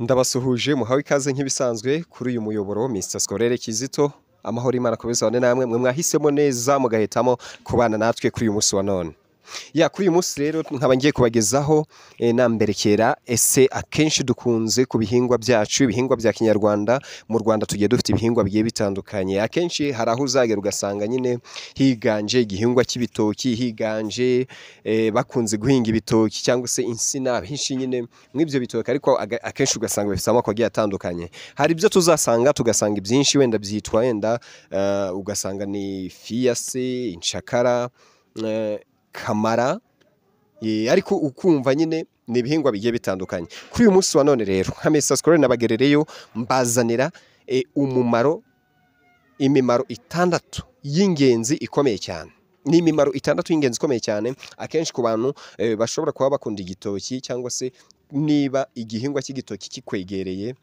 Ndabasuhuje, muhawe ikaze nk'ibisanzwe kuri uyu muyoboro Mr Scorere Kizito. Amahoro y'Imana akomeze abane namwe, mwe mwahisemo neza mugahitamo kubana natwe kuri uyu munsi wa none. Ya, kuri uyu munsi rero nkaba ngiye kubagezaho namberekera ese akenshi dukunze ku bihingwa byacu, ibihingwa bya kinyarwanda. Mu Rwanda tugiye dufite ibihingwa bigiye bitandukanye. Akenshi hari aho uzagera ugasanga nyine higanje igihingwa cy'ibitoki, higanje bakunze guhinga ibitoki cyangwa se insina henshi nyine mw'ibyo bitoki, ariko akenshi ugasanga bifite amoko agiye atandukanye. Hari ibyo tuzasanga tugasanga ibyinshi wenda byitwa wenda ugasanga ni fiyase, incakara, kamara, ariko ukumva nyine ni ibihingwa bigiye bitandukanye. Kuri uyu munsi wa none rero nka Mr Scorere nabagerereyo mbazanira umumaro, imimaro 6 y'ingenzi ikomeye cyane. Ni imimaro 6 y'ingenzi ikomeye cyane akenshi ku bantu bashobora kuba bakunda igitoki, cyangwa se niba igihingwa cy'igitoki kikwegereye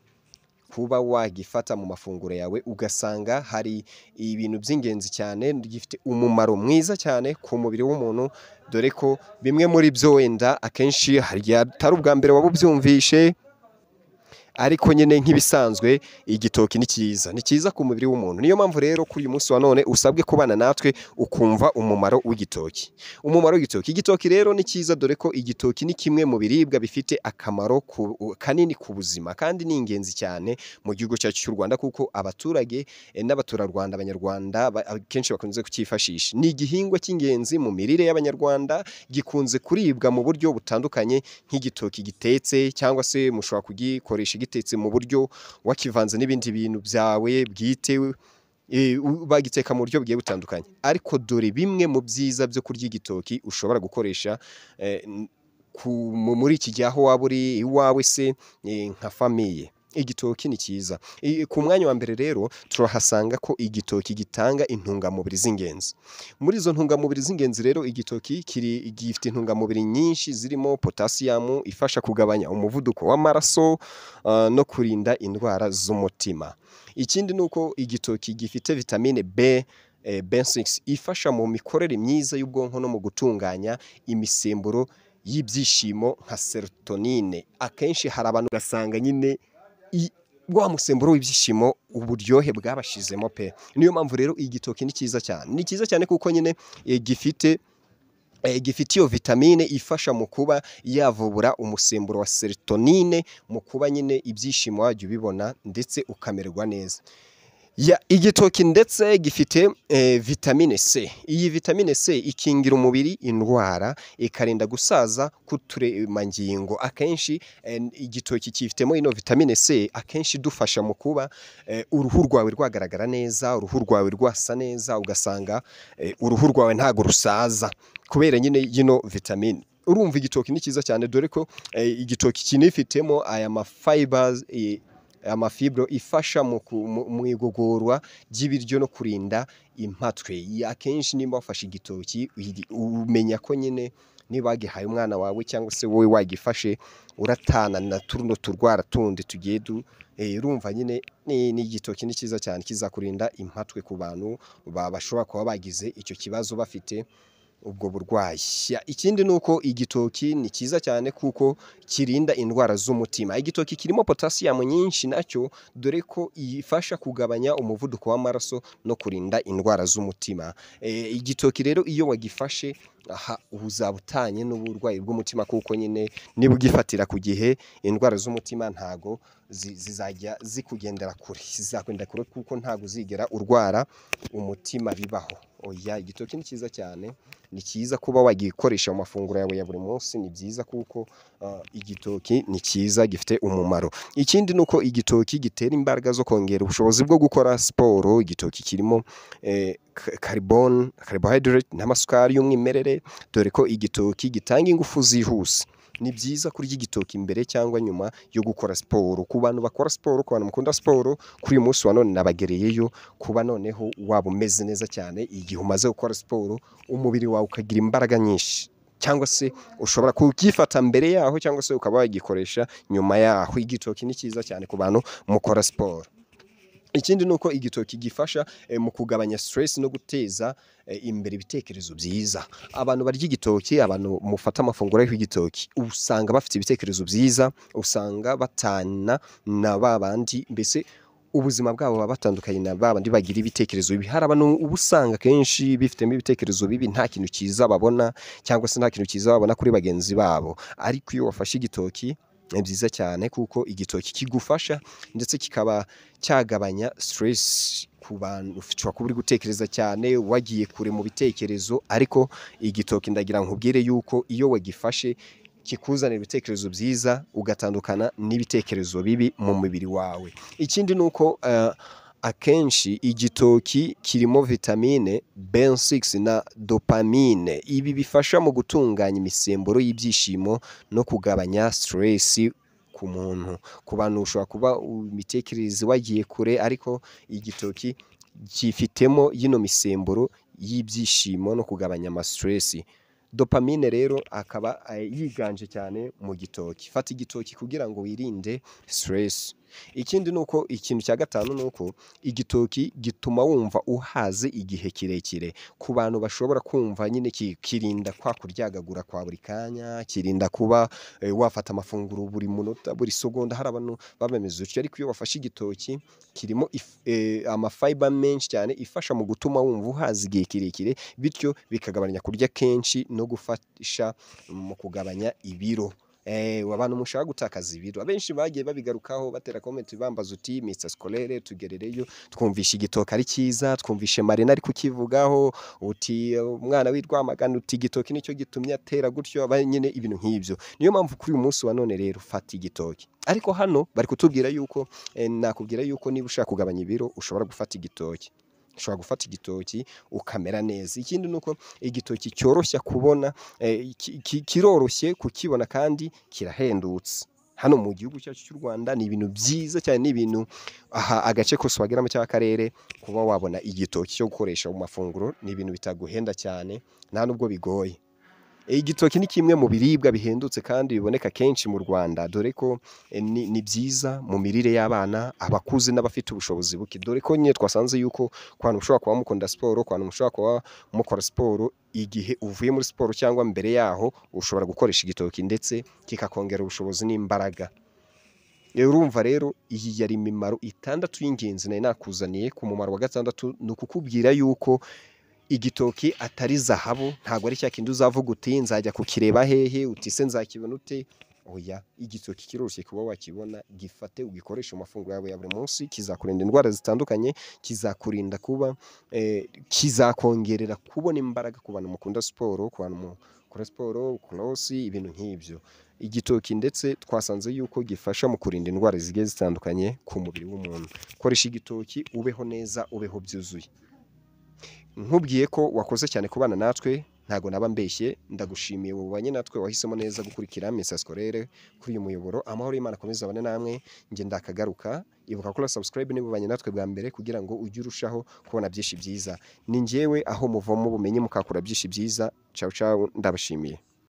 kuba wagifata mu mafunguro yawe, ugasanga hari ibintu by'ingenzi cyane, gifite umumaro mwiza cyane ku mubiri w'umuntu, dore ko bimwe muri byo wenda akenshi hari igihe atari ubwa mbere waba ubyumvishe, ariko nyine nk'ibisanzwe igitoki ni cyiza, ni cyiza ku mubiri w'umuntu. Niyo mpamvu rero kuri uyu munsi wa none usabwe kubana natwe ukumva umumaro w'igitoki. Umumaro w'igitoki, igitoki rero ni cyiza, dore ko igitoki ni kimwe mu biribwa bifite akamaro kanini ku buzima, kandi ni ingenzi cyane mu gihugu cyacu cy'u Rwanda, kuko abaturage n'abaturarwanda, abanyarwanda akenshi bakunze kucyifashisha. Ni igihingwa cy'ingenzi mu mirire y'abanyarwanda, gikunze kuribwa mu buryo butandukanye nk'igitoki gitetse, cyangwa se mushobora kugikoresha gitetse mu buryo wakivanze n'ibindi bintu byawe bwite, bagiteka mu buryo bugiye butandukanye. Ariko dore bimwe mu byiza byo kurya igitoki ushobora gukoresha muri iki gihe aho waba uri iwawe se nka famiye. Igitoki ni cyiza. Ku mwanya wa mbere rero turahasanga ko igitoki gitanga intungamubiri z'ingenzi. Muri izo ntungamubiri z'ingenzi rero igitoki gifite intungamubiri nyinshi zirimo potasiyumu ifasha kugabanya umuvuduko w'amaraso no kurinda indwara z'umutima. Ikindi ni uko igitoki gifite vitamine B, B6 ifasha mu mikorere myiza y'ubwonko no mu gutunganya imisemburo y'ibyishimo nka serotonine. Akenshi hari abantu ugasanga nyine wa musemburo w'ibyishimo uburyohe bwabashizemo pe. Niyo mpamvu rero igitoki ni cyiza cyane. Ni cyiza cyane kuko nyine gifite iyo vitamine ifasha mu kuba yavubura umusemburo wa serotonine, mu kuba nyine ibyishimo wajya ubibona ndetse ukamererwa neza. Ya, igitoki ndetse gifite vitamine C. Iyi vitamine C ikingira umubiri indwara, ikarinda gusaza k'uturemangingo. Akenshi igitoki cyifitemo ino vitamine C, akenshi idufasha mu kuba uruhu rwawe rwagaragara neza, uruhu rwawe rwasa neza, ugasanga uruhu rwawe ntago rusaza kubera nyine yino vitamine. Urumva igitoki ni cyiza cyane, dore ko igitoki kinifitemo aya ma fibers, amafibro ifasha mu igogorwa ry'ibiryo no kurinda impatwe. Akenshi nimba wafashe igitoki umenya ko nyine niba wagihaye umwana wawe cyangwa se wowe wagifashe uratana na turuno turwara tundi tugiye du, urumva nyine ni igitoki ni cyiza cyane, kizakurinda impatwe ku bantu bashobora kuba bagize icyo kibazo bafite ubwo burwayi. Ikindi ni uko igitoki ni cyiza cyane kuko kirinda indwara z'umutima. Igitoki kirimo potasiyumu nyinshi nacyo, dore ko ifasha kugabanya umuvuduko w'amaraso no kurinda indwara z'umutima. Igitoki rero iyo wagifashe aha uzaba utanye n'uburwayi bw'umutima, kuko nyine niba ugifatira ku gihe indwara z'umutima ntago zizajya zikugendera kure, zizakwenda kure kuko ntago uzigera urwara umutima bibaho. Oya, igitoki ni cyiza cyane, ni cyiza kuba wagikoresha mu mafunguro yawe ya buri munsi, ni byiza kuko igitoki ni cyiza, gifite umumaro. Ikindi ni uko igitoki gitera imbaraga zo kongera ubushobozi bwo gukora siporo. Igitoki kirimo carbon, carbohydrate n'amasukari y'umwimerere, dore ko igitoki gitanga ingufu zihuse. Ni byiza kurya igitoki mbere cyangwa nyuma yo gukora siporo. Ku bantu bakora siporo, ku bantu mukunda siporo, kuri uyu munsi wa none nabagereyeyo kuba noneho waba umeze neza cyane igihe umaze gukora siporo, umubiri wawe ukagira imbaraga nyinshi, cyangwa se ushobora kugifata mbere yaho cyangwa se ukaba wagikoresha nyuma yaho. Igitoki ni cyiza cyane ku bantu mukora siporo. Ikindi ni uko igitoki gifasha mu kugabanya stress no guteza imbere ibitekerezo byiza. Abantu barya igitoki, abantu mufata amafunguro ariho igitoki, usanga bafite ibitekerezo byiza, usanga batana na ba bandi, mbese ubuzima bwabo buba batandukanye na ba bandi bagira ibitekerezo bibi. Hari abantu uba usanga kenshi bifitemo ibitekerezo bibi, nta kintu cyiza babona cyangwa se nta kintu cyiza babona kuri bagenzi babo. Ariko iyo wafashe igitoki ni byiza cyane, kuko igitoki kigufasha ndetse kikaba cyagabanya stress ku bantu. Ushobora kuba uri gutekereza cyane, wagiye kure mu bitekerezo, ariko igitoki ndagira nkubwire yuko iyo wagifashe kikuzanira ibitekerezo byiza, ugatandukana n'ibitekerezo bibi mu mubiri wawe. Ikindi ni uko akenshi igitoki kirimo vitamine B6 na dopamine. Ibi bifasha mu gutunganya imisemburo y'ibyishimo no kugabanya stress ku muntu. Ku bantu ushobora kuba imitekerereze wagiye kure, ariko igitoki gifitemo yino misemburo y'ibyishimo no kugabanya ama stress. Dopamine rero akaba yiganje cyane mu gitoki. Fata igitoki kugira ngo wirinde stress. Ikindi ni uko, ikintu cya gatanu ni uko igitoki gituma wumva uhaze igihe kirekire. Ku bantu bashobora kumva nyine kirinda kwa kuryagagura kwa buri kanya, kirinda kuba wafata amafunguro buri munota, buri segonda. Hari abantu baba bameze utyo, ariko iyo wafashe igitoki kirimo amafiber menshi cyane ifasha mu gutuma wumva uhaze igihe kirekire, bityo bikagabanya kurya kenshi no gufasha mu kugabanya ibiro. Abantu mushaka gutakaza ibiro, abenshi bagiye babigarukaho batera comment bambaza uti: "Mr Scolaire, tugerereyo, twumvishe igitoki ari cyiza, twumvishe Marina ari kukivugaho, uti umwana w'i Rwamagana, uti igitoki nicyo gitumye atera gutyo." Aba nyine ibintu nk'ibyo. Niyo mpamvu kuri uyu munsi wa none rero fata igitoki. Ariko hano bari kutubwira yuko nakubwira yuko niba ushaka kugabanya ibiro ushobora gufata igitoki, ushobora gufata igitoki ukamera neza. Ikindi ni uko igitoki cyoroshya kubona, kiroroshye kukibona kandi kirahendutse hano mu gihugu cyacu cy'u Rwanda. Ni ibintu byiza cyane, ni ibintu aha agace kose wageramo cyangwa akarere, kuba wabona igitoki cyo gukoresha mu mafunguro ni ibintu bitaguhenda cyane, nta nubwo bigoye. Igitoki ni kimwe mu biribwa bihendutse kandi biboneka kenshi mu Rwanda, dore ko ni byiza mu mirire y'abana, abakuze n'abafite ubushobozi buke, dore ko nyine twasanze yuko ku bantu mushobora kuba mukunda siporo, ku bantu mushobora kuba mukora siporo, igihe uvuye muri siporo cyangwa mbere yaho ushobora gukoresha igitoki ndetse kikakongera ubushobozi n'imbaraga. Urumva rero iyi yari imimaro 6 y'ingenzi nari nakuzaniye. Ku mumaro wa gatandatu ni ukukubwira yuko igitoki atari zahabu, ntabwo ari cya kindi uzavuga uti: "Nzajya kukireba hehe?" Uti: "Se nzakibona ute?" Oya, igitoki kiroroshye kuba wakibona. Gifate ugikoreshe mu mafunguro yawe ya buri munsi, kizakurinda indwara zitandukanye, kizakurinda kuba kizakongerera kubona imbaraga ku bantu mukunda siporo, ku bantu mukora siporo, cross, ibintu nk'ibyo. Igitoki ndetse twasanze yuko gifasha mu kurinda indwara zigiye zitandukanye ku mubiri w'umuntu. Koresha igitoki ubeho neza, ubeho byuzuye. Nkubwiye ko wakoze cyane kubana natwe, ntago naba mbeshye. Ndagushimiye wubanye natwe, wahisemo neza gukurikira Mr Scolaire kuri uyu muyoboro. Amahoro y'Imana akomeze abane namwe. Njye ndakagaruka. Ibuka gukora subscribe niba ubanye natwe bwa mbere, kugira ngo ujye urushaho kubona byinshi byiza. Ni njyewe aho muvoma ubumenyi mukakura byinshi byiza. Ciao ciao, ndabashimiye.